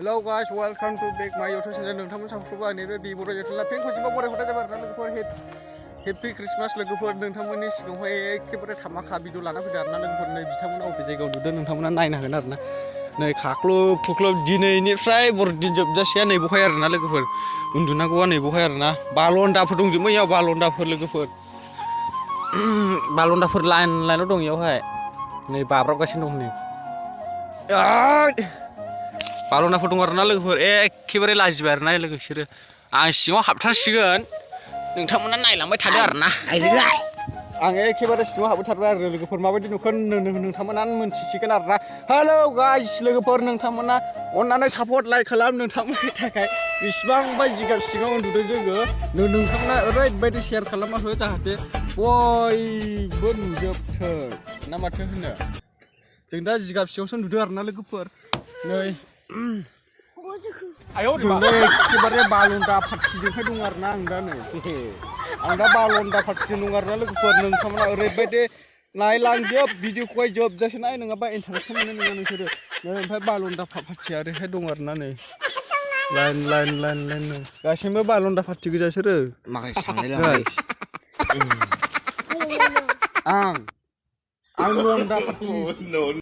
Hello guys, welcome to back my YouTube channel. नोंथांमोन सानफ्रोमबो आंनि बे बिब'र YouTube फिन खनसेबा बरायहरनाय जाबाय आरोना लोगोफोर हेपि क्रिसमास लोगोफोर नोंथांमोननि सिगाङावहाय एखेबारे धामाका भिडिअ लाना फैदों आरोना लोगोफोर नै बिथांमोना अबे जायगायाव नुदों नोंथांमोना नायनो हागोन आरोना नै खाख्लुब खुख्लुब दिनैनिफ्राय बरदिन जोबजासेया नै बहाय आरोना लोगोफोर उन्दुनांगौआ नै बहाय आरोना बालन्दाफोर दंजोबो इयाव बालन्दाफोर लोगोफोर बालन्दाफोर लाइनाव दं इयावहाय नै बाब्राबगासिनो दं नै बालनाफोर दं आरोना लोगोफोर एखेबारे लाजिबाय आरोना लोगो बिसोरो आं सिङाव हाबथारसिगोन नोंथांमोना नायलांबाय थादो आरोना आं एखेबारे सिङाव हाबथारबाय आरो लोगोफोर माबायदि नुखो नोंथांमोना मोनथिसिगोन आरोना हेलौ गाइस लोगोफोर नोंथांमोना अननानै सापर्ट लाइक खालाम नोंथांमोननि थाखाय बेसेबांबा जिगाब सिङाव उन्दुदों जोङो नोंथांमोना ओरैबायदि शेयार खालामना हो जाहाथे बयबो नुजोबथों ना माथो होनो जों दा जिगाब सिङावसो उन्दुदों आरोना लोगोफोर नै एखेबारे बालन्दा पार्टिजोंहाय दं आरोना आं दा नै आं दा बालन्दा पार्टिजों दं आरोना लोगोफोर नोंथांमोना ओरैबायदि नायलांजोब भिडिअखौहाय जोबजासे नाय नङाबा इन्टारेस्ट मोननाय नङा नोंसोरो नै ओमफ्राय बालन्दा पार्टिया ओरैहाय दं आरोना नै लाइन गासैबो बालन्दा पार्टि गोजा बिसोरो आं लन्दा पार्टि